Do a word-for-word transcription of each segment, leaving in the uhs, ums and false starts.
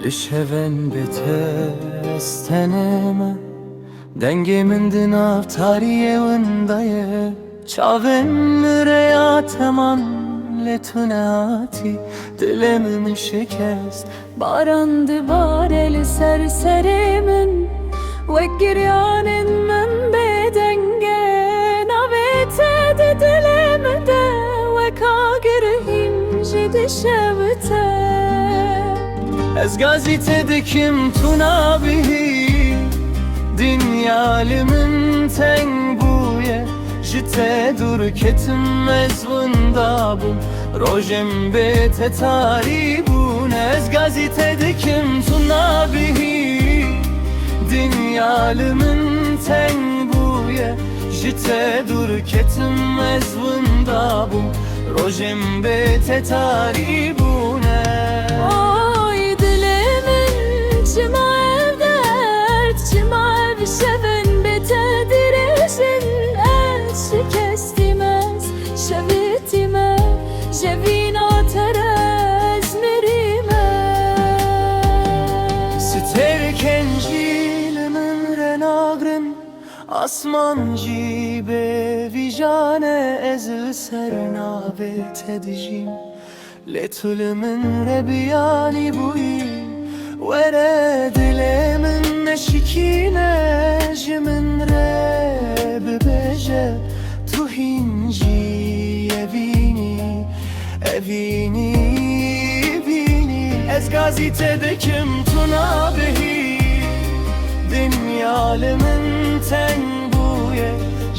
Dişevên bê te ez tenê me, dengê min di nav tariyê winda ye. Çavên min rêya te man, lê tu nehatî, dilê min şikest. Baran dibare li ser serê min, wek giryanên min bêdeng e. Navê te di dilê min de, wek agir hîn jî dişewite. Ez gazî te dikim, tu nabihî. Dinya li min teng bûye, ji te dûr ketim ez winda bûm. Rojên bê te tarî bûne, ez gazî te dikim, tu nabihî. Dinya li min teng bûye, ji te dûr ketim ez winda bûm. Rojên bê te tarî bûne. Oy dilê min, çima ev derd, çima ev şevên bê te dirêj in? Ez şikestî me, ez şevitî me, jevîna te re ez mirî me. Stêrkên jî li min re nagrin, asman jî bê vîjan e, ez li ser navê te dijîm. Lê tu li min re biyanî bûyî, were dilê min neşikîne, ji min re bibêje, tu hîn jî evînî, evînî, evînî. Ez gazî te dikim, tu nabihî. Dinya li min teng bûye,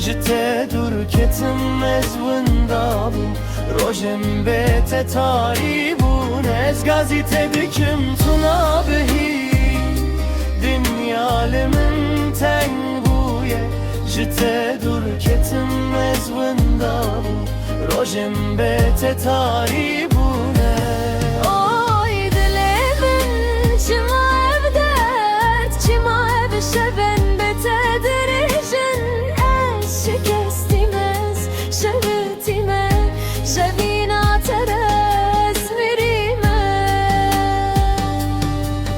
ji te dûr ketim ez winda bûm. Rojên bê te tarî bûn, ez gazî te dikim, tu nabihî. Dinya li min teng bûye, ji te dûr ketim ez winda bûm. Rojên bê te tarî bûne. Oy dilê min, çima ev derd, çima ev şevên bê te dirêj in? Ez şikestî me, ez şewitî me, jevîna te re ez mirî me.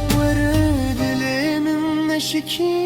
Were dilê min neşikî